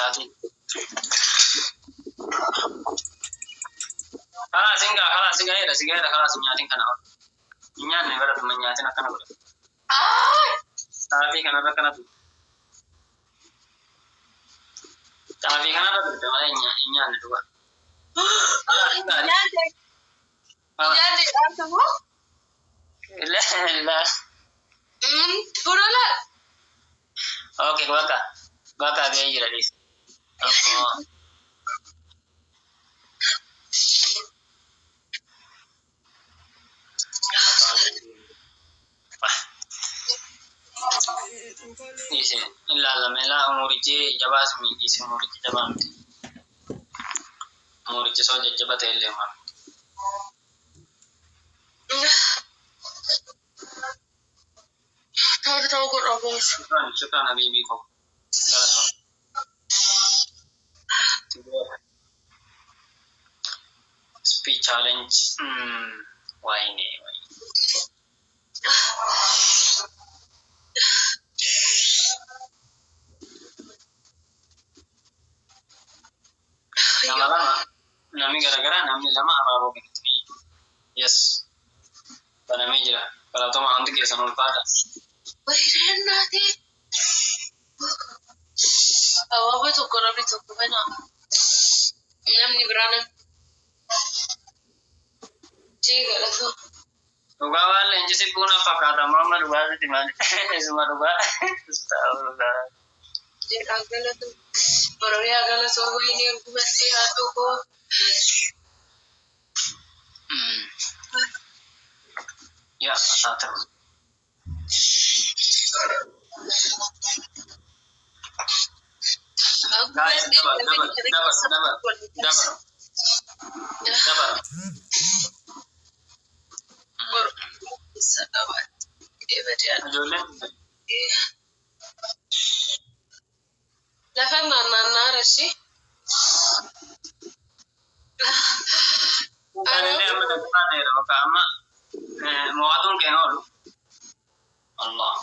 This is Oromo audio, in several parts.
Sa'aatii. Karaa singaa karaa singaa jedha singaa jedha karaa sin nyaatin kana ol. Hin nyaanne baratuma hin nyaatin akkana godha. Xaafii kanarra kanatu. Xaafii kanarra turte malee hin nyaanne dhugaa. Karaa singaa. Nyaanne nyaanne dhaabtu moo? La. Furola. Okay, bakka bakka ga'ee jira dhiis. Dhiise ilaalame laa umurichi jabaas miidhiise umurichi jabaa miti. Umurichi soo jajjaba ta'e illee maal. Ta'u ta'u godha boos. Shukran shukran habibi ko. Galatoon. Speed challenge. Wayne wayne. Nama lama namni garagaraa namni lama abaaboo kennitu jechuudha. Yes. Banamee jira. Galatooma hundi keessan ulfaadha. Wayreen naati. Abaaboo tokko namni tokko bana. Namni biraa namni. Jee galatu. Dhugaa waan leenjisi buuna fakkaata amma dhugaa sitti maali? Isuma dhugaa. Astagfirullah. Jedhaa galatu. Oromiyaa galatoo wayinii argumattee haadhoo koo. Yaa haa ta'u. Guys, dabar dabar dabar dabar dabar dabar. Ijoolleen Lafa naanna'aa rashi. Anillee amma dabalaa ta'eera bakka amma mo'atuun keenya oolu. Allah.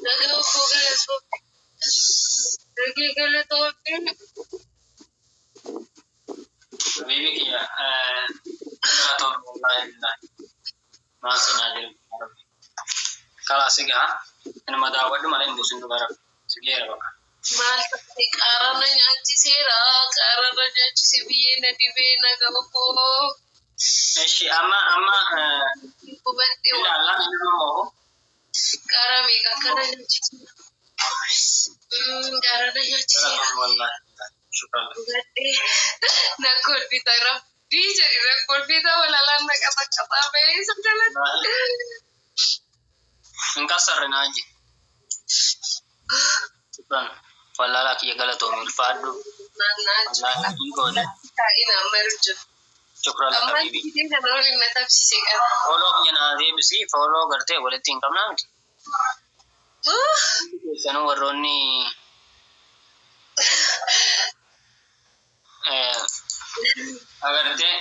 Nagaa koo galatoo. Nagee galatoo. Habibi kiyya galatoon wallahi billahi. Maal sinaa jiru. Karaa si gaha. Inuma daawwadhu malee hin buusin dhugaa rabbi. Si geera bakka. Maal ta'e qaarana nyaachiseera. Qaarana nyaachise biyyee na dhibee nagaa koo. Eshi amma amma Gubadhe ilaallaa inni immoo qaara meeqa akkana nyaachise. Qaarana nyaachiseera. galatoon wallahi shukran. Gubadhe na kolfita rabbii jedhi na kolfita walaalaan na qaxaqaxaa bahee isa jalatti. Hin kasarre naaji. Shukran. Wallaalaa kiyya galatoomi ulfaadhu. Naannaa Wallaahi hin goone. taa'ina amma jiru. Shukran Amma habibi. biyya kana waliin na tabsise qaba. Fooloo kiyya naa deebisi fooloo gartee walitti hin qabnaa miti. Keessanuu warroonni agartee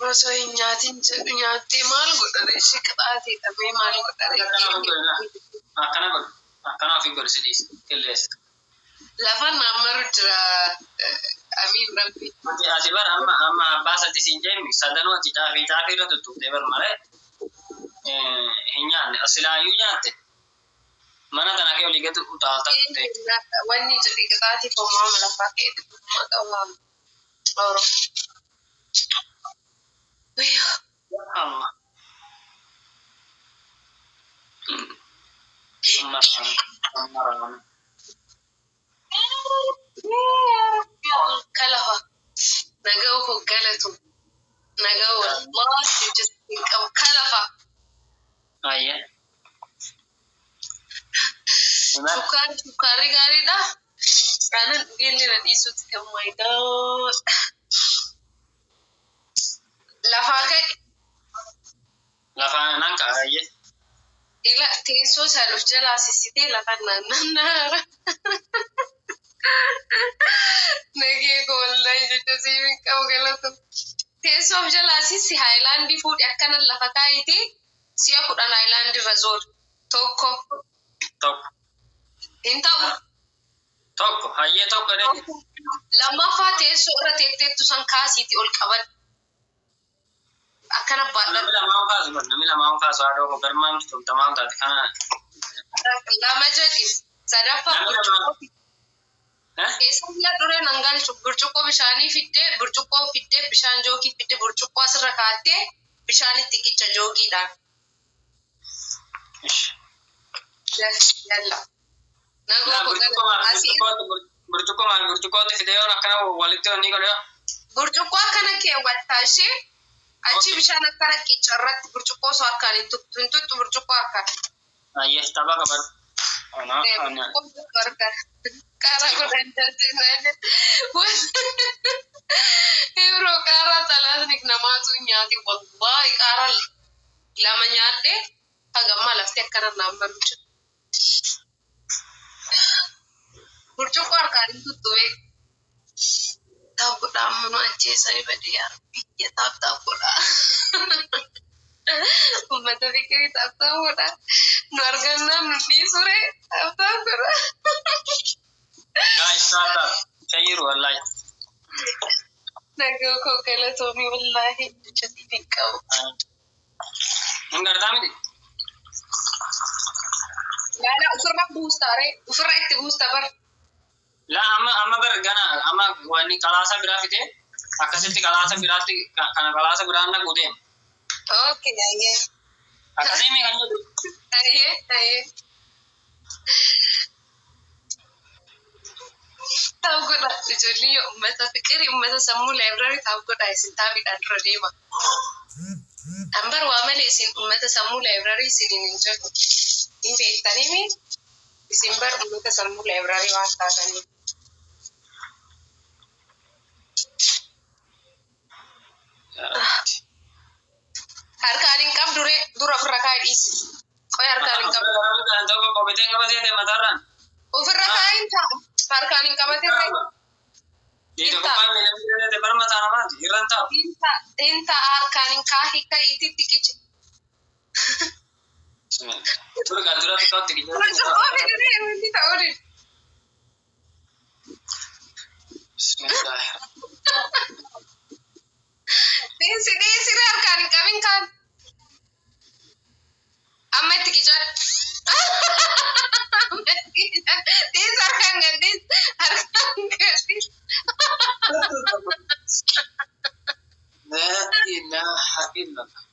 Osoo hin nyaatin jedhu nyaattee maal godhare ishee qixaatee dhabee maal godhare. akkana ofii godhi akkana godhi akkana ofii godhi si dhiisa qilleessa. Lafa naammaru jira amiin rabbi. Ati ati bar amma amma abbaa sadi siin jemmi sadanuu ati caafii caafii irra tuttuqxee bar malee hin nyaanne silaayyuu nyaatte mana tana kee olii gadi utaaltaa turte. Wanni jedhe qixaatee fomaama lafaa ka'e qaba. Oro. Allah. Amma raame amma raame. Kalafa. Nagaa koo galatu. Nagaa wallahi jecha qabu kalafa. Ayyee. Sukkaarri sukkaarri gaariidha. Aannan dhugeellee na dhiisuutti oh my god. Lafaa ka'e Lafaan nan ka'a ayyee. ila teessoo isaan of jalaa sissitee lafa naanna'aara. Nagee koo wallahi jecha siif hin qabu galatu. Teessoo of jalaa sissi haayilaandii fuudhi akkana lafa kaayitii si'a 10 haayilaandii irra zoor. Tokko. Tokko. Hin ta'u. Tokko. Hayyee tokko jedhe. Lammaffaa teessoo irra teetteettu san kaasiitii ol qabadhu. Akkana baadhadhu. Namni lamaan kaasu bar namni lamaan kaasu haadhoo koo garmaan toltamaan taate kana. Lama jedhi. Sadaffaa Namni burcuqqoo lamaan. Eh? Keessa mi'a duree nan galchu burcuqqoo bishaanii fiddee burcuqqoo fiddee bishaan jookii fiddee burcuqqoo asirra kaattee bishaan itti qicca joogiidhaan. Ish. Yalla. Nagoo Naa koo burcuqqoo maal asii burcuqqoo maal burcuqqootti fidee yoon akkana walitti onni godhe. Burcuqqoo akkana keewwattaa ishee achi bishaan akkana qicca irratti burcuqqoo osoo harkaan hin tuttu hin tuttu burcuqqoo harkaan. Hayyee tapha qabadhu. Ana ana. Burcuqqoo harkaan. Qaaraa godhan jaltee Yeroo qaaraa xalaatni namaatu nyaati wallahi qaaraa lama nyaadhe hagammaa lafti akkana naan baru jira. Burcuqqoo harkaan hin tuttu beeku. Taap godhaa amma nu ajjeesanii badii yaa biyya taap taap godhaa. Uummata fikirii taap taap godhaa. Nu argannaan nu dhiisure taap taap godhaa. Guys, tap tap. Shayyiru wallahi. Nagoo koo galatoomii wallaahi jecha siif hin qabu. Hin gartaa miti? Yaala ofirra buusta ree ofirra itti buusta bar. La amma amma bar gana amma wanni qalaasa biraa fide akkasitti qalaasa biraatti kana qalaasa biraan naquu deema. Okay ayyee. Akkasii mi kan jedhu? Ayyee ayyee. Taap godha ijoollee yoo uummata fikirii uummata sammuu laayibraarii taap godha isin taabiidhaan dura deema. Ambar waa malee isin uummata sammuu laayibraarii isiniin hin jedhu. Hin beektanii isin bar uummata sammuu laayibraarii waan taataniif. Harkaan hin qabdu ree dura ofirra kaa'ii dhiisi. Qoy harkaan hin qabdu. Tokko qobiteen qabatee mataarraan. Ofirra kaa'ii ta'a. Harkaan hin qabatin ree. Dhiira kubbaan miila miila bar mataa namaati irra hin taa'u. Hin ta'a harkaan hin kaahii ka'iitti itti qici. Tura gaa dura xiqqootti Burcuqqoo fidee wanti ta'uu dide. Bismillah. Dhiisi dhiisi ree harkaan hin qabin kaan. Amma itti qicadhu. Amma itti qicadhu. Dhiisi harkaan gad dhiisi. Harkaan gad dhiisi. La ilaha illallah.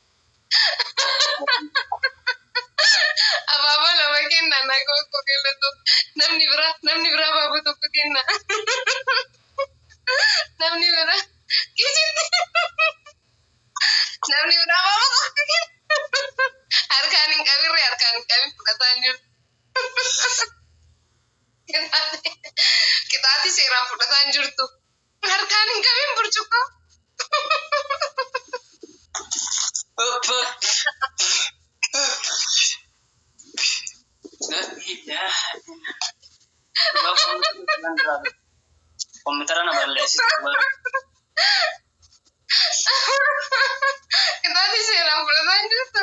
Abaaboo lama kenna nagoo koo galatu. Namni biraa abaaboo tokko kenna. Namni biraa kisitti. Namni biraa abaaboo tokko kenna. Harkaan hin qabirre harkaan hin qabin fudhataa hin jiru. Qixaatii seeraan fudhataa hin jirtu. Harkaan hin qabin burcuqqoo. Up, up. La ilaha illallah. Kompiitara na balleessitu. Qixaatii seeraan fudhataa hin jirtu.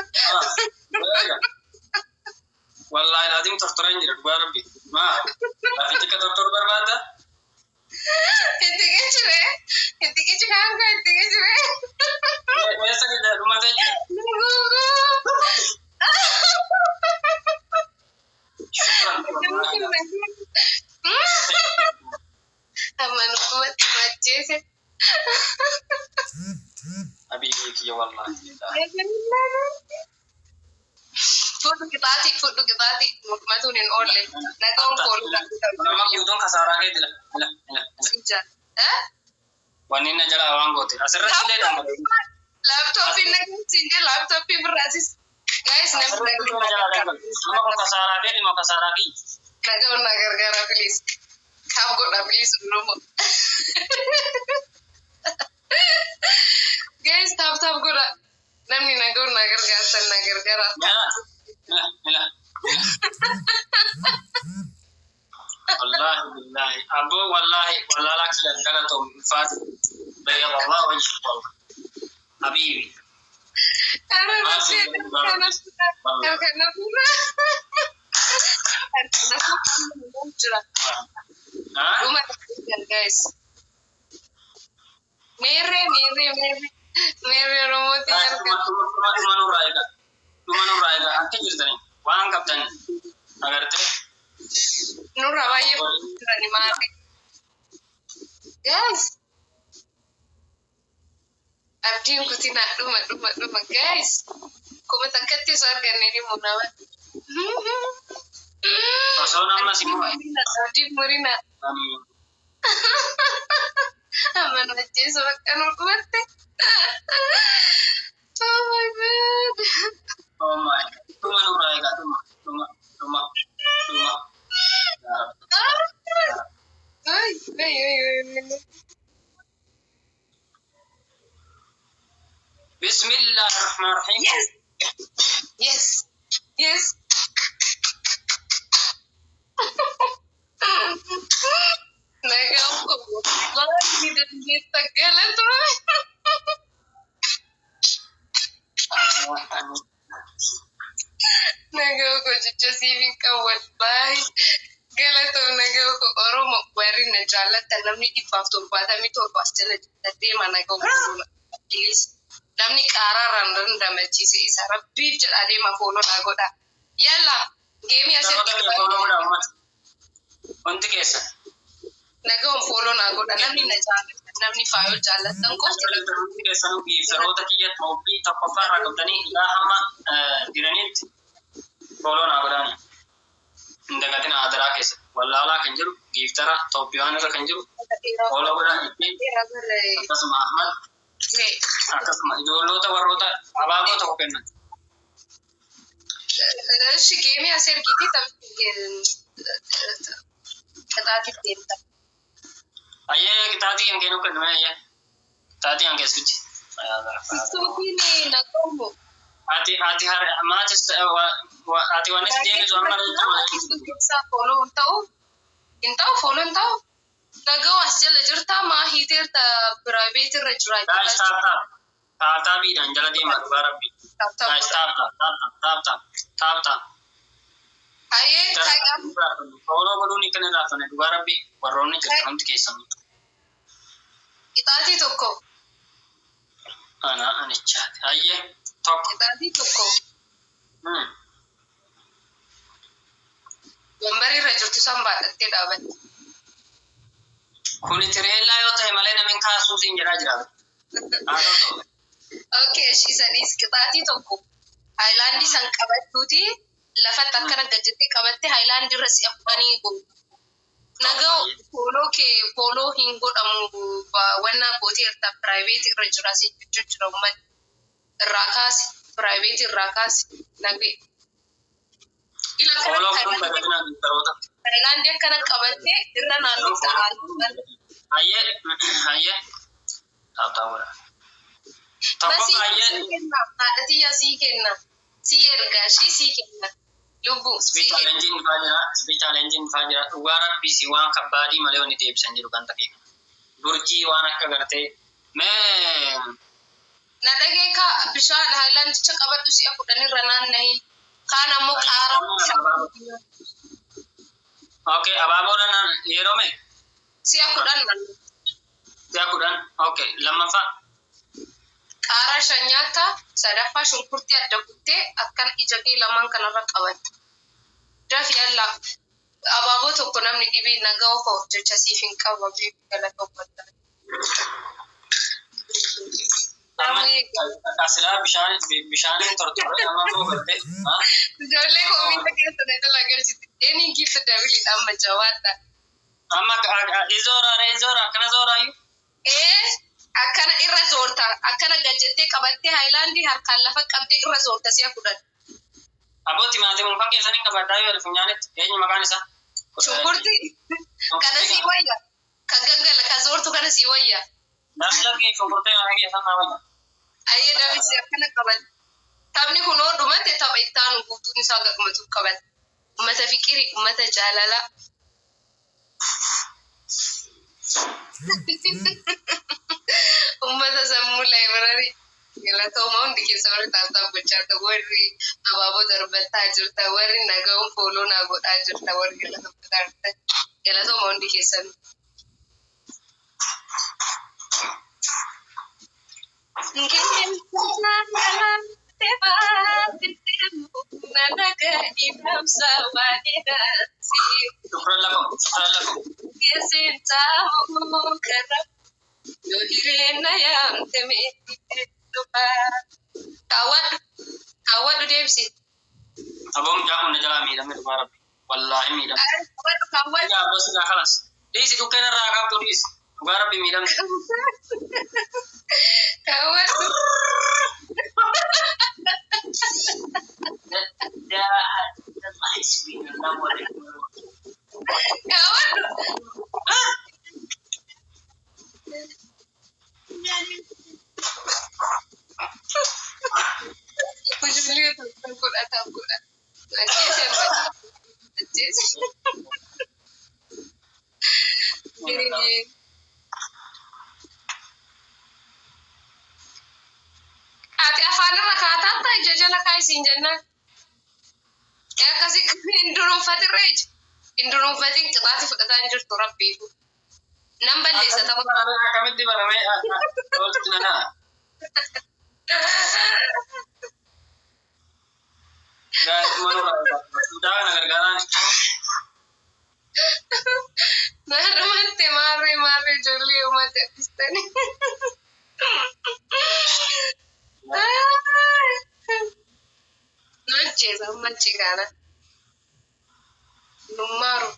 Wallahi laatiin tortoraan jira dhugaa rabbi. Maa laafichi akka tortoru barbaadda? Itti qicire. Itti qici kaan koo itti qicire. Eessa gidda dhumatee jira? Guuguu. Shukran. Amma nukumatti majjeese. Abii kiyya wallahi. Fudhu qixaatii fudhu qixaatii mormatuun hin oolle. Naga'uun kooludha. Nama guutuun kasaaraa keeti la la la. Wanni na jalaa waan goote. Asirratti illee dhangala'e. Laaptooppii nagatti hin laaptooppii birraasis. Guys, namni Asirratti illee na jalaa dhangala'e. Nama kun kasaaraa keeti moo kasaaraa kiyya? Naga'uun na gargaara please. Kaaf godha please Oromoo. Guys, tap tap godha. Namni naga'uun na gargaartan na gargaara. Mila mila mila. Wallahi billahi. Abboo wallahi wallaalaa kiyya galatoom ulfaatu. Bayyada Allah wajhi wallah. Habiibi. Ara rabbi kana kana kana jira. Dhuma guys. Meerree meerree meerree meerree Oromootiin argama. Dhuma nurraa eega. Dhuma nurraa eega. Akka jirtanii waan qabdan agartee. Nurraa baay'ee jirani maali? Guys. Abdiin kutinaa dhuma dhuma dhuma guys. 1000tti osoo arganne ni muunama. Osoo nama si mura. Abdiin murina. Amma nu ajjeesu bakka nu dhumatte. Oh my God. Oh my. Dhuma nurraa eega. Dhuma dhuma dhuma dhuma. Ay, ay, ay, ay. Bismillah ar-Rahmaan ar-Rahiim. Yes. Yes. Yes. Nagaan koo wallahi dandeetta galatoo. Nagaa koo jecha siif hin qabu wallahi. Galatoo nagaa koo Oromoo warri na jaallattan namni 177 as jala jirtan deema nagaa koo please. Namni qaaraarraan dandamachiise isa rabbiif jedha deema follow naa godha. Yalla geemii asitti Follow godhaa uummata. Hundi keessa. Nagaon follow naa godha namni na jaallatan namni faayoo jaallattan qofti. Hundi keessanuu giiftaroota kiyya toopii tokkoffaa irraa qabdanii ilaa hamma jiranitti follow naa godhaani. Hin dagatina adaraa keessa. Wallaalaa kan jiru giiftara Toophiyaan irra kan jiru follow godhaa ittiin akkasuma Ahmad akkasuma ijoollota warroota abaaboo tokko kennan. እሺ geemii as ergiti ቅጣት deemta. Ayyee qixaatii kan kennu kennu ayyee qixaatii kan keessutti. Tiktookiin naqamu. Ati ati maatis ati wanni si deebisu amma Keessaa follow hin ta'u hin ta'u follow hin ta'u. Naga'u as jala jirtaa maa hiiteerta private irra jira. Guys, tap tap. Tap tapiidhaan jala deemaa dhugaa rabbi. Guys, tap tap tap tap tap tap tap. Ayyee Follow godhuun kan irraa tone dhugaa rabbi warroonni jirtan hundi keessan. Qixaatii tokko. Ana anichaati. Ayyee tokko. Qixaatii tokko. Wambarii irra jirtu san baadhattee dhaabatte. Kuni tireellaa yoo ta'e malee namni kaasuu siin jedhaa jira. Haa ta'u. Okay, ishii sadiis qixaatii tokko. Haayilaandii san qabattuuti lafatti akkana gajjattee qabattee haayilaandii irra si'a 10 gootu. Naga'u follow kee follow hin godhamu wanna gooteerta private irra jira si jechuu jira uummanni. Irraa kaasi private irraa kaasi naga'e. Ila Follow godhuun dagatinaa giiftaroota. Haayilaandii akkana qabattee irra naannofta haala. Ayyee ayyee. Tap tap godha. Tokko ayyee. Haadha tiyya sii kenna. Sii ergaa ishii sii kenna. Lubbuu Speed sii kenna. challenge dhufaa jira. Speed challenge dhufaa jira. Dhugaa rabbii si waan kabbaadii malee wanni deebisan jiru kan ta'e. Burjii waan akka gartee mee Na dhagee kaa bishaan haayilaandicha qabadhu si'a 10 irra naannahi. Kaan ammoo qaaraa. Okay, abaaboodhaan yeroo mee Si'a 10 naanna. Si'a 10. Okay, lammaffaa. Qaaraa shan nyaata sadaffaa shunkurtii adda kuttee akkana ija kee lamaan kanarra qabatta. Dafi yallaa abaaboo tokko namni dhibee nagaa ofa jecha siif hin qabu galata uffata. Amma asilaa bishaan bishaaniin tortorre amma immoo gartee. Ijoollee koomiita keessa na jala galchiti. Eenyu giifta dabiliidha amma jawaadha. Amma izoora izoora akkana zooraayyuu. Ee akkana irra zoorta akkana gajjattee qabattee haayilaandii harkaan lafa qabdee irra zoorta si'a 10. Aboo timaatimii muka keessanii qabaddaa yoo funyaanitti eenyu maqaan isaa? Shunkurtii kana sii wayya. Ka gaggala ka zoortu kana sii wayya. Namni laggee shunkurtii kana keessan naa wayya. Ayyee dabisi akkana qaban. Taphni kun hoo dhumate tapha itti aanu guutuun isaa gadhumatu qaban. Uummata fiqirii, uummata jaalalaa. Uummata sammuu laayibrarii. Galatooma hundi keessa warri taasisaa gochaa jirtan, warri abaaboo darbataa jirtan, warri naga'uun fooloo naa godhaa jirtan, warri galatoomfataa jirtan. Galatooma hundi keessan. Shukran lakum. Shukran lakum. Kaawwadhu kaawwadhu deebisi. Aboo mucaa kun na jalaa miidhame dhugaa rabbi. Wallaahi miidhame. Kaawwadhu kaawwadhu. Yaa abbas gaa kalas. Dhiisi dhukkeen irraa kaaftu dhiisi. Dhugaa rabbi miidhamte. Kaawwadhu. Kaawwadhu. Ijoollee tokko godhata godha. Ajjeese ajjeese. Ati afaan irra kaatatta ija jala kaayisiin jennaan. Akkasii hin dunuunfatirra ija. Hin dunuunfatin qixaati fudhataa hin jirtu rabbiifu. Nan balleessa tapha. Akkamitti baramee olti nanaa. Mucaa kana gargaaraan. Maarrumatti maarree maarree ijoollee yooma jedhistani. Najjeesa ammachi kana. Nummaaru.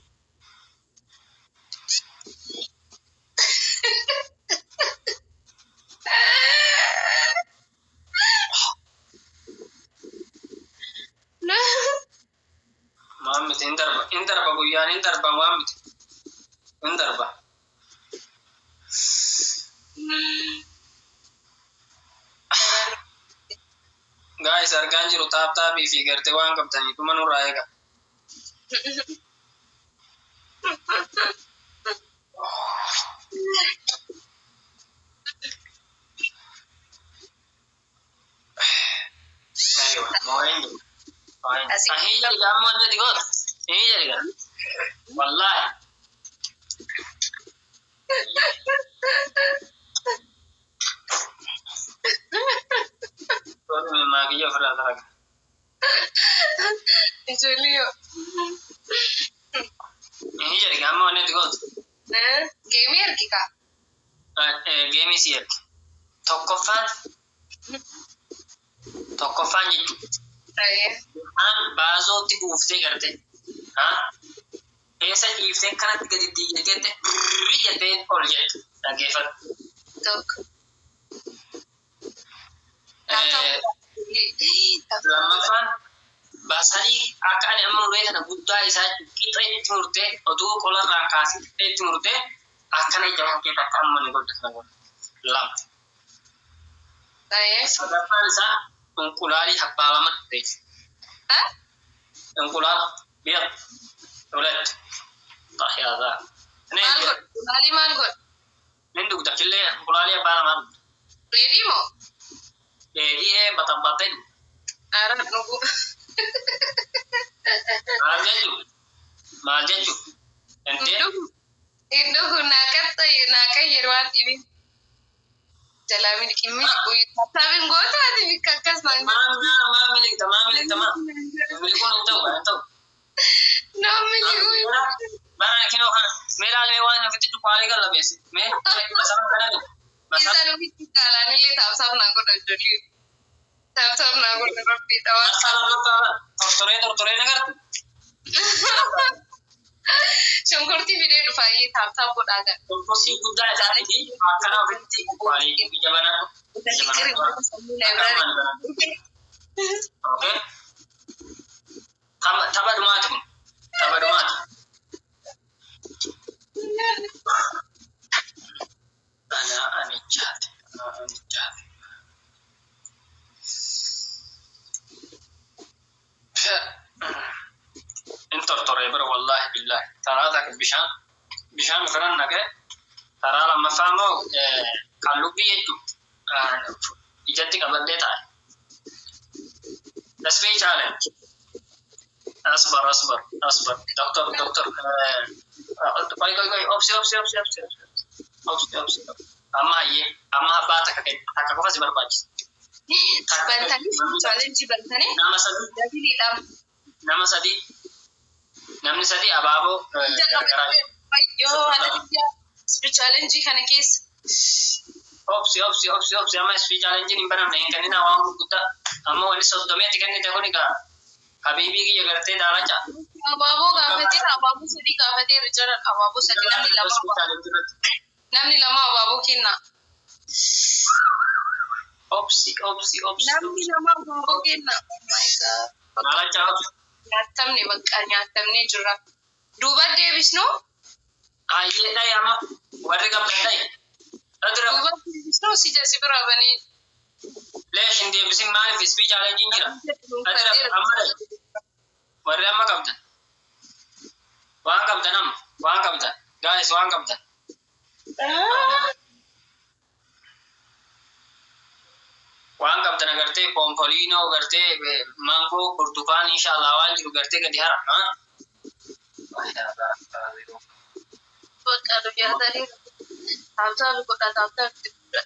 Waan miti hin darba hin darba guyyaan hin darba waan miti hin darba. Gaa'is argaan jiru tap tapii fi gartee waan qabtanii dhuma nurraa eega. Aywa, moo'een jiru. Moo'een jiru. Ahii jedhi ammoo inni goota. Ahii jedhi gara. Wallaahi. Tooni maakiyya ofirraa taraga. Ijoollee yoo. Ahii jedhi ammoo inni goota. Geemii ergi kaa. Geemii si ergi. Tokkoffaan tokkoffaan jechuudha. Haan baazootti buuftee garte. Haan keessa dhiiftee kanatti gadi diyyatee birri jettee ol jettu dhaggeeffadhu. Tokko. Lammaffaan basalii akka ani amma muree kana guddaa isaa qixa itti murtee otuu qolarraan kaasee qixa itti murtee akkana ija kee takka amma ni godhu kana godhu. Lama. Sadaffaan isaa inqulaalii abbaa lama ta'e. እንቁላል بيض ሁለት طحيا ذا Maal godhu? Maalii maal godhu? nin dugda killee inqulaalii abbaa lamaa dugda. Dheedhii moo? Dheedhii ee baxabbaxee dugda. Ara dhugu. Maal jechuun? Maal jechuun? Entee Hin dhugu naa qaxxayye naa qayyadu waan dhibi. Jalaa miliqi miliqu. Sabin goota ati bikka akkas naan maa maa maa miliqta maa miliqta maa miliquun hin ta'u hin ta'u. Noo miliqu. Bara kinoo kana mee ilaalee waan ofitti cuqqaalee gallabeesse mee basala kana dhugu. Basala Isaan ofitti caalaan illee taabsaaf naa godha ijoollee. Taabsaaf naa godha rabbii dhawaa. Marsaa lammaffaa tortoree tortoree nagartu. Shunkurtii fidee dhufaayyee taabsaaf godhaa gara. Shunkurtii guddaa isaaniiti akkana ofitti cuqqaalee ija banaa. Ija banaa. Okay. Tapha dhumaati kun. Tapha dhumaati. Anaa anichaati. Anaa anichaati. In tortoree bira wallaahi billaahi. Taraa takka bishaan bishaan firan naqee taraa lammaffaa immoo kan lubbii jechuudha. Ijatti qabadhee taa'e. Speed challenge. Asbar, asbar, asbar. Doktor, doktor. Qoy, qoy, qoy. Obsi, obsi, obsi, obsi, obsi. Obsi, obsi. Amma hayyee. Amma abbaa takka kenna. Takka qofa si barbaachisa. Bantanii challenge bantanii Nama sadi. dabiliidhaan. Nama sadi. Namni sadi abaaboo gargaraa. Yoo haala biyyaa speed challenge kana keessa. Obsi, obsi, obsi, obsi. Amma speed challenge hin banamne, hin kenninaa waan gurguddaa. Amma wanni 30tti kennite kun egaa habiibii kiyya gartee daalacha. Abaaboo gaafateera, abaaboo sadii gaafateera jara, abaaboo sadii, namni lama Speed challenge irratti. Namni lama abaaboo kenna. Obsi, obsi, obsi. Namni lama abaaboo kenna. Oh my God. Daalacha, obsi. Nyaatamne, bakka nyaatamne jirra. Duuba deebisnu. Hayyee, dhayi amma warri qabdan dhayi. Dhadira. Duuba deebisnu, si jasi bira banee. Leesh, hin deebisin. Maaliif? Speed challenge jira. Dhadira, amma dhayi. Warri amma qabdan. Waan qabdan amma waan qabdan. Guys, waan qabdan. Waan qabdan agartee, poompoliinoo gartee, maangoo, burtukaan, inshallah waan jiru gartee gadi hara. Bakka nyaatanii tap tap godha, tap tap godha.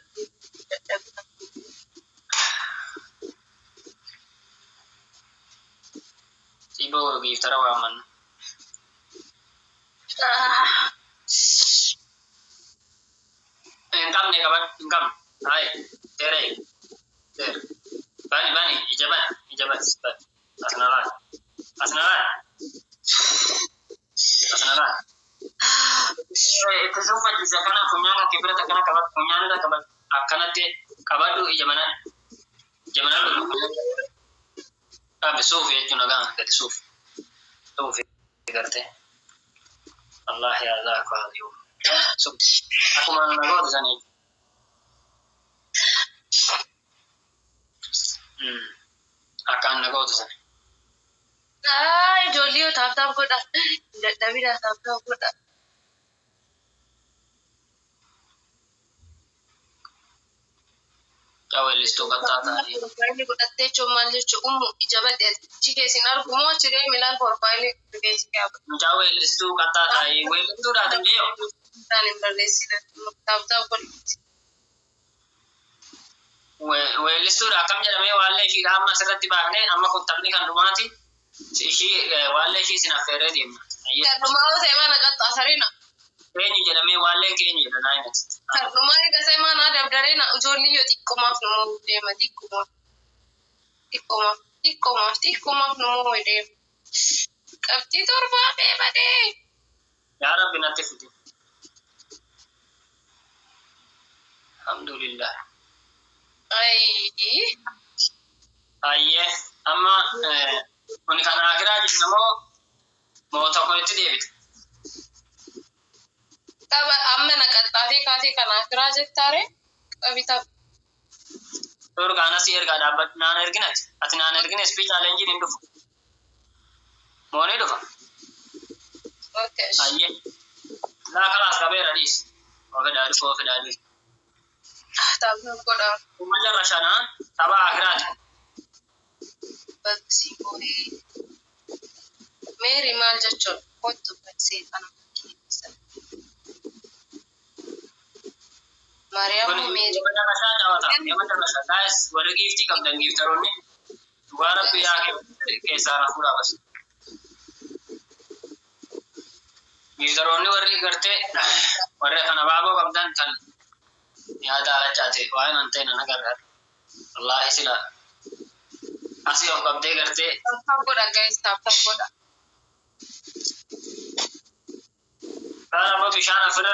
Siiboo giiftara waamanna. Hin qabne, qaban hin qabne. Haye, tere tere. Bani, bani, ija bani, ija bani, bani. Asna laal. Asna laal. Asna laal. Itti suufachiisa kana funyaan kee biratti akkana qabadhu, funyaan irra qabadhu, akkanatti qabadhu, ija mana, ija mana qabi. Suufi jechuun nagaan gadi suufi suufi gartee. Allah yaa zaaka akkuma na goote sanii akkaan na goote sanii. Ijoollee yoo tap tap godha. Dadhabina, tap tap godha. Weellistuu qaxxaa ta'anii. Profile godhattee jechuun maal jechuun, ummu ija badde achi keessin argu moo achi deemi ilaal, profile keessi yaaba. Mucaa weellistuu qaxxaa ta'anii, weellistuudhaaf hin jeeyo. Isaan hin barreessine, tap tap godhatti. Weellistuudha akkam jedhamee waallee ishiidha amma asirratti baafnee, amma kun taphni kan dhumaati. Ishii waallee ishii isin affeerree deemna. Kan dhumaa yoo ta'e mana qaxxaasarina. Eenyu jedhamee waalleen keenyu jedha naa himati. Kan dhumaa eega ta'e mana dabdareena, ijoollee yoo xiqqoomaaf nu deema, xiqqoomaaf. Xiqqoomaaf, xiqqoomaaf, xiqqoomaaf nu deema. Qabxii torbaa feemadee. Yaa Rabbi natti fidi. Alhamdulillah. Ayii. Ayyee, amma kuni kan akiraa jenna moo moo tokko itti deebite? Tapha amma na qaxxaatee kaatee kan akiraa jettaare qabi tapha. Dorgaan asii ergaa dhaabbadhu, naan erginati. Ati naan ergine speed challenge hin dhufu. Moo ni dhufa? Okay. Ayyee. Laa, kalaas, qabeera, dhiis. Of fedhaa dhufu, of fedhaa dhufu. Taphni godha. Kuma jarra shanaa tapha akiraati. Baksii boo'ee. Meeri maal jechuun kottu baksee kana keessa. Maariyaam Meeri. Yoo jarrashaa taphata. Yoo jarrashaa. Guys, warri giiftii qabdan, giiftaroonni, dhugaa Rabbi yaa keessaa na fuudhaa bas. Giiftaroonni warri gartee warri kana baaboo qabdan kan yaada alachaate waa'ee nan ta'e nan agarra. Wallaahi sila asii of qabdee gartee. Tap tap godha guys, tap tap godha. Karaa ammoo bishaan ofirra,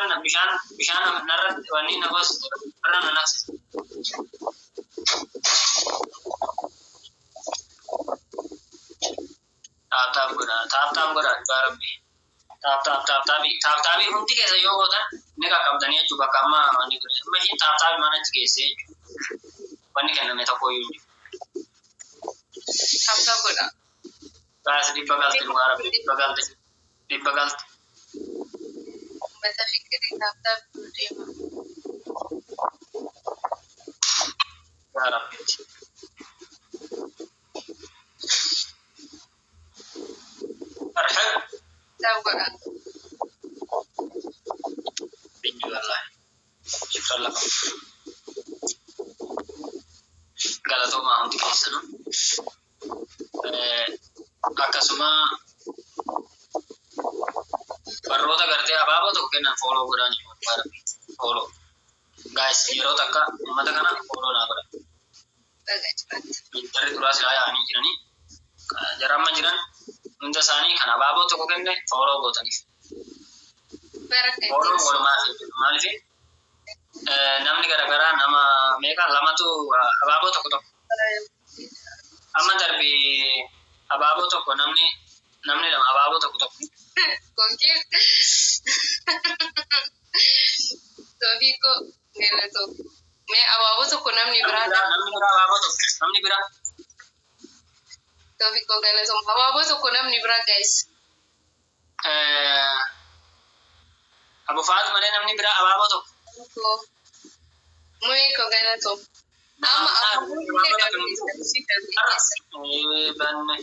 bishaan narratti wanni na goos ofirra na naqsise. Tap tap godha, tap tap godha, dhugaa Rabbi. Tap tap, tap tapii, tap tapii hundi keessa yoo gootan ni qaqqabdanii jechuudha, bakka amma wanni godhe. Amma ishiin tap tapii mana achi geessee jechuudha. Wanni kenname tokko iyyuu hin jiru. Tap tap godha. Guys, 100 galte, dhugaa Rabbi, 100 galte, 100 galte. Uummata fikirii, tap tap deema. Yaa Rabbi. Arhab. Taap godha. Binni wallahi. Shukran lakum. Galatoomaa hundi keessanuu. Akkasuma warroota gartee abaaboo tokko kennan follow godhaa jiru. Follow. Guys, yeroo takka uummata kana follow naa godha. Baga jiraatti. Jarri duraa silaa yaa'anii jiranii jara amma jiran hunda isaanii kan abaaboo tokko kenne follow gootaniif. Baraka Follow ittiin. walumaa fi maaliif namni garaagaraa nama meeqa lamatu abaaboo tokko tokko amma darbi abaaboo tokko namni lama abaaboo tokko tokko. Konkee. Toofiiko galatoo. Mee abaaboo tokko namni biraa Namni biraa abaaboo tokko namni biraa. Toofiiko galatoo. Abaaboo tokko namni biraa guys. Abufaat malee namni biraa abaaboo tokko. Mu'ee koo galatoo. Amma abaaboo illee dabee keessa. Banne.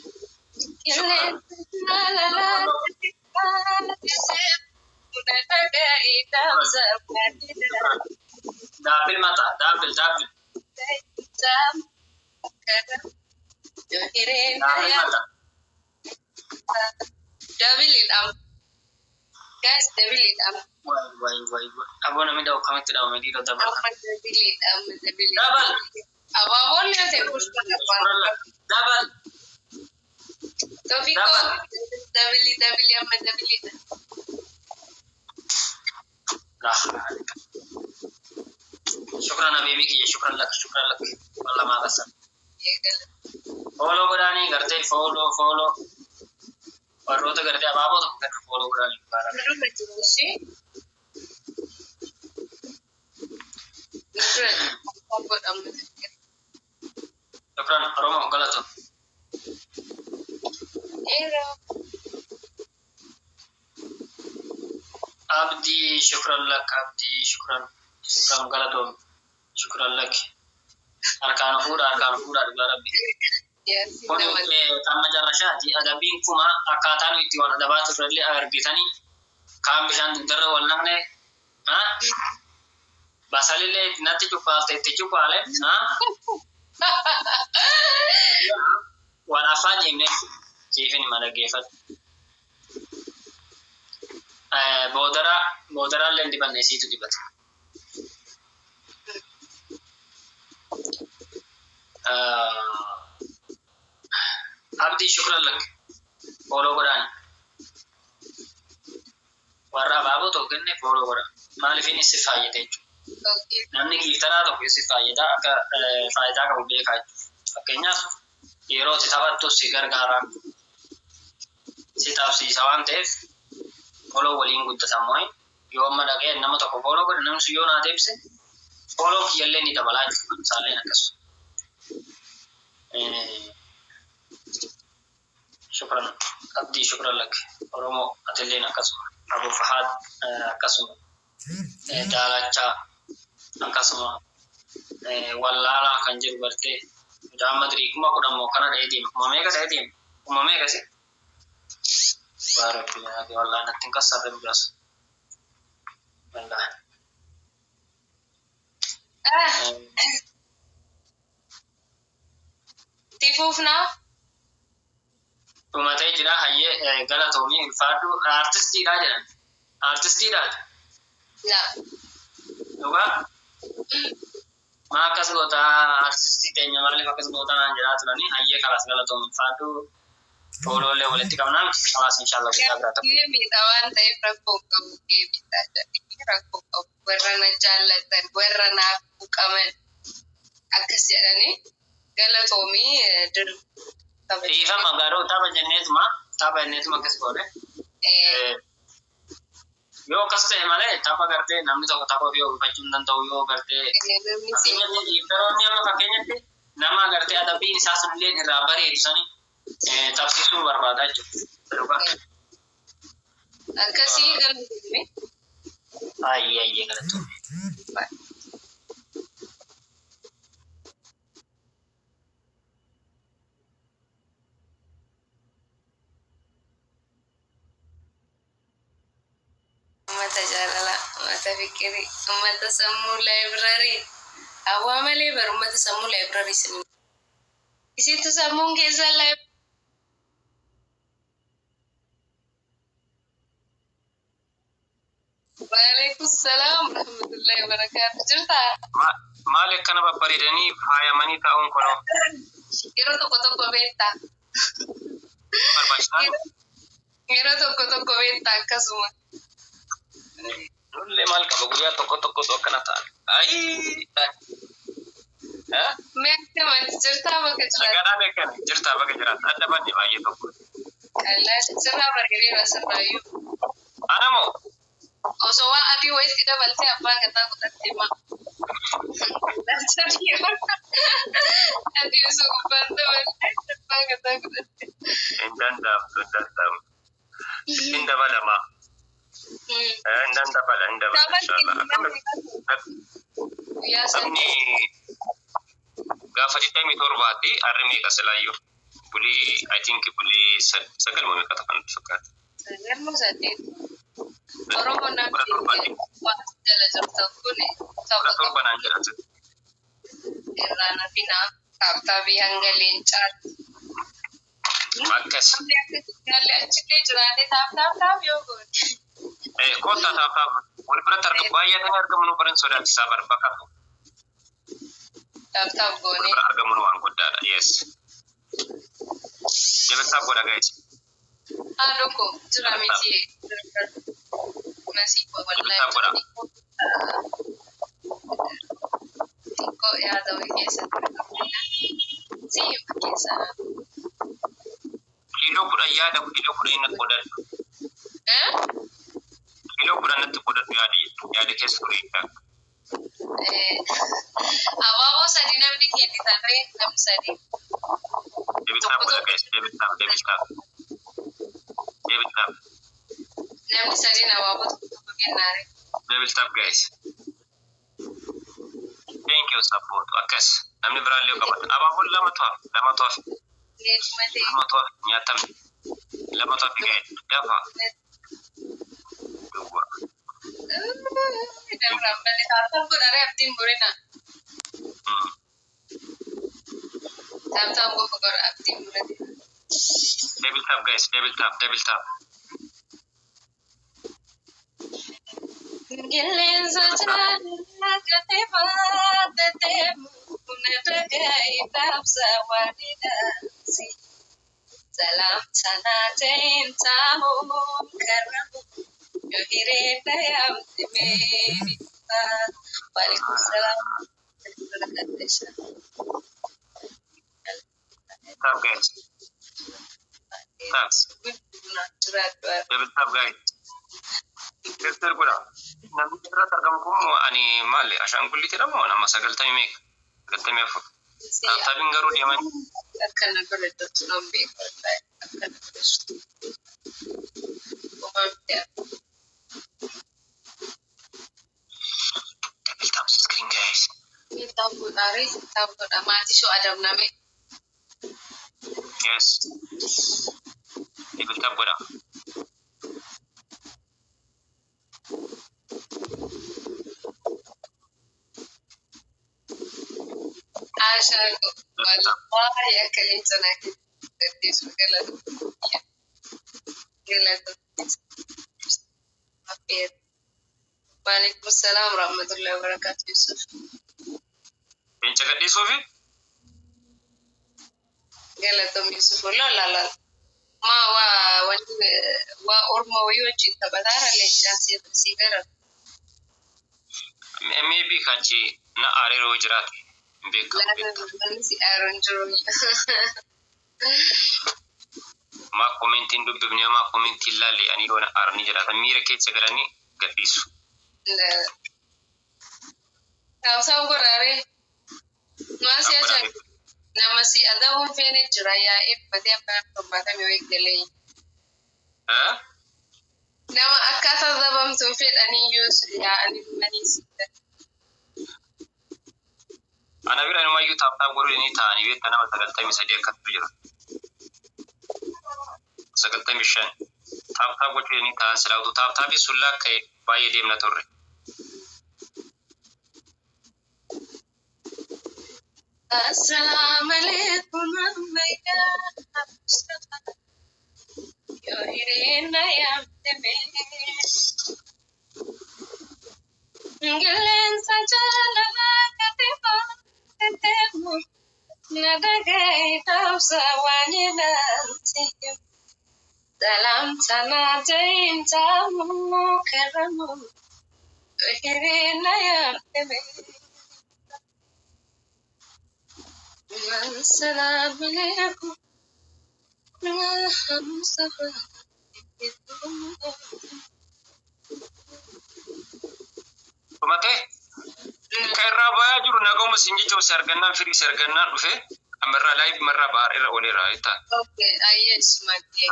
Daabil mata daabil daabil daabil mata. Guys, double. Wai wai wai wai. Aboo namni dhawu kamitti dhawame dhiirota dabala. Dabal. Abaaboon yoo ta'e pushpa. Dabal. Toofiiko dabili dabili amma dabiliidha. Shukran habibi kiyya shukran lak shukran lak wallah maa qassan. Follow godhaanii gartee follow follow warroota gartee abaaboo tokko kenna follow godhaanii baara. Nurra jiru ishee. Nurra godhamu. Shukran Oromoo galatoon. Eeroo. Abdii shukran lak abdii shukran shukran galatoon shukran lak. Harkaan fuudha harkaan fuudha dhugaa rabbi. Kun kan macarrashaati adabbiin kuma akkaataa nuyi itti wal adabaa turrellee argitanii kaan bishaan dugdarra wal naqne basalillee natti cuqqaalte itti cuqqaale wal afaan jenne siifin hima dhaggeeffadhu. Boodaraa boodaraallee hin dibanne siitu dibata. Abdii shukran lak follow godhaan warra abaaboo tokko kenne follow godha maaliif inni si fayyada jechuudha. Namni giiftaraa tokko si fayyada akka faayidaa qabu beekaa jechuudha. Fakkeenyaaf yeroo itti taphattu si gargaara si tapsiisa waan ta'eef follow waliin guddatan moo'in yoo amma dhaqee nama tokko follow godhe namni sun yoo naa deebise follow kiyyallee ni dabalaa jechuudha. Isaalleen akkasuma. Shukran abdii shukran lak Oromoo atilleen akkasuma Abu Fahad akkasuma Daalachaa akkasuma Wallaalaa kan jedhu gartee mucaan Madirii 10,000 moo kana dha'ee deema kuma meeqa dha'ee deema kuma meeqa si baarabbi yaake wallaahi natti hin kassarre mucaas wallaahi. Tifuufnaa. Dhumatee jira hayyee galatoomii ulfaadhu aartistiidha jedhan aartistiidha La. dhugaa maa akkas gootaa aartistii teenya maaliif akkas gootaa naan jedhaa turanii hayyee kalaas galatoomii ulfaadhu fooloolee walitti qabnaa kalaas inshaallah guyyaa biraa ta'u. Geemiidha waan ta'eef rakkoo hin qabu geemiidha jedhanii rakkoo qabu warra na jaallatan warra naaf buqaman akkas jedhanii galatoomii dirbu. Dhiifama garuu tapha jenneetuma akkas goone. Yoo akkas ta'e malee tapha gartee namni tokko tapha ofii oolfachuu hin danda'u yoo gartee fakkeenyatti dhiiftaroonni amma fakkeenyatti nama gartee adabbiin isaa sunillee irraa bareedu sani tapsiisuu barbaada jechuudha. Akkasii galatoomii. Ayyee ayyee galatoomii. Uummata jaalalaa, uummata fikirii, uummata sammuu laayibraarii. Hawwaa malee bar uummata sammuu laayibraarii isin. Isittu sammuun keessan laayibraarii. Waalaikum salaam warahmatullahi wabarakatuh. Jirtaa? Maal akkana babbareedanii faayamanii taa'uun kunoo? Yeroo tokko tokko beektaa? Barbaachisaa? Yeroo tokko tokko beektaa akkasuma. Nullee maal qaba, guyyaa tokko tokkotu akkana ta'an. Ayii! Mee akkamatti jirtaa, bakka jiraatu? Nagaadhaan beekan jirtaa, bakka jiraata. Adda banne baay'ee tokko. Allaa sirraa bareedeera sirraayyuu. Anamoo? Osoo waan adii wayitti dabaltee abbaa gataa godhatte maa. Adii osoo gubbaan dabaltee abbaa gataa godhatte. Hin danda'amtu, hin danda'amu. Hin dabalamaa. Hin dandabala, hin dabala inshallah. Guyyaa Sabni gaafa 27tti harri meeqa silaayyuu? Bulii, I think, bulii 9 moo meeqa ta'an fakkaata. 9 moo 8. Oromoon 17tti. Namni jala jirtan kun 17 naan jedhan. Irraan hafinaa taaptaabii hanga leencaatti. Akkas. Haalli achillee jiraatee taap taap taap yoo goone. Kottaa tap tap wal biratti argamu, baay'atanii argamu nu baran sodaachisaa bar bakka Tap tap wal goone. Bira argamuun waan guddaadha. Yes. Double tap godha, guys. Haadho koo jira miti masii koo. Double tap godha. Xiqqoo yaada wayii keessatti si hima keessa. Kiiloo 10 yaada, kiiloo 10 natti godhadhu. Kiiloo 10 natti godhadhu, yaada keessa ture. Abaaboo sadi namni kennitan ree, namni sadi. Double tap godha, guys. Double tap, double tap. Double tap. Namni sadiin abaaboo tokko tokko kennaare. Double tap, guys. Thank you, support. Akkas. Namni biraallee yoo qabatan. Abaaboon lamatu hafe. Lamatu hafe. Leetuma ta'e. Lamatu hafe. Nyaatamne. Lamatu hafe, guys. Dafa. Duwwaa. Dabraan balle tap tap godharee abdiin burina. Tap tap qofa godha, abdiin burate. Double tap, guys. Double tap. Double tap. Qilleensa jaalala gatee baadhatee buna dhaga'ee taabsa waalidaasi. Salaam sanaa ta'een taa'uun karamu yoo hiree dhayaamte meebifa. Waalaikum salaam. Tap, guys. Tap. Double tap, guys. Sister godha. Namni irratti argamu kun ani maali? Ashaangulliitidha moo nama 90 meeqa? 94. Tap tapiin garuu deemanii. Akkana godhatu nan beeku, akkana godhatu. Uumaan. Double tap screen, guys. Tap godhaaree, tap godha maatii shoo adamname. Yes. Double tap godha. Ashaa wallahi akka leenca naa dandeessu, galata galata. Waalaikum salaam warahmatullahi wabarakatuh, Yusuf. Leenca gadhiisuufi? Galatom, Yusuf. Lola lola. Ma waa wanni waa orma wayii wajjin taphataara leencaan si gara. Maybe kachi na areeroo jiraate hin beekamu. Laala si aaroon jiru. Maa commentiin dubbifne, maa commentiin laalle, ani yoo na aaranii jiraatan miira keessa galanii gadhiisu. Taamsaan godhaaree. Maasii ajaa'iba. Nama si adabuun feene jira yaa'ee uffatee abbaan 70 wayii galee. Nama akkaataa adabamtuun fedhaniyyuu yaa'anii dhumanii si. Ana bira inumayyuu tap tap godhuu ni ta'anii beektaa, nama 93 akkasitu jira. 95. Tap tap gochuu ni ta'an silaa utuu tap tapii sun lakka'e baay'ee deemna turre. Assalamu alaikum ammayyaa Mustafa. Yoo hiriirna yaamteme. Qilleensa jaalalaa katifaa tetemu. Na dhaga'i dhaamsa waan ilaalti. Salamta na jahin taamu karamu. Yoo hiriirna yaamteme. Assalamu alaikum ya Mustafa. Dhumatee kan irraa bayaa jiru naguma siin jechuun si argannaan firii si argannaan dhufe ammarraa live marraa bahaa irra ooleera jettaan. Okay, ayyee sumakkee.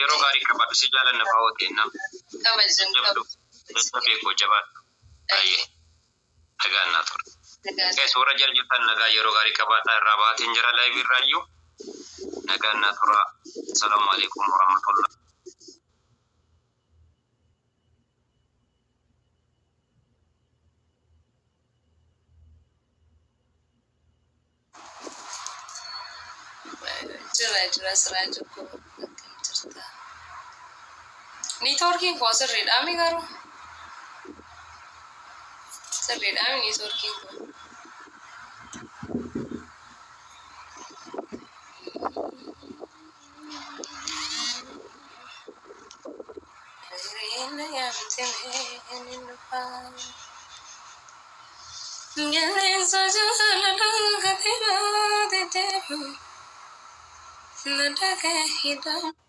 Yeroo gaarii qabaadhu si jaalanna fa'aa hooteenna. Kabajam Jabdu jajjabee koo jabaadhu. Ayyee nagaan naa ture. Guys, warra jala jirtan nagaa yeroo gaarii qabaadhaa irraa baateen jira live irraa iyyuu nagaan naa tura. Salaamu alaikum warahmatullah. Jira jira siraa jiru akkam jirta? Niitoorkiin koo sirriidhaami garuu? Sirriidhaami niitoorkiin koo? Hiriirna yaamtee ni dhufaa. Qilleensa jaalalaa katifaa tetemu. Na dhaga'i dhaamsa.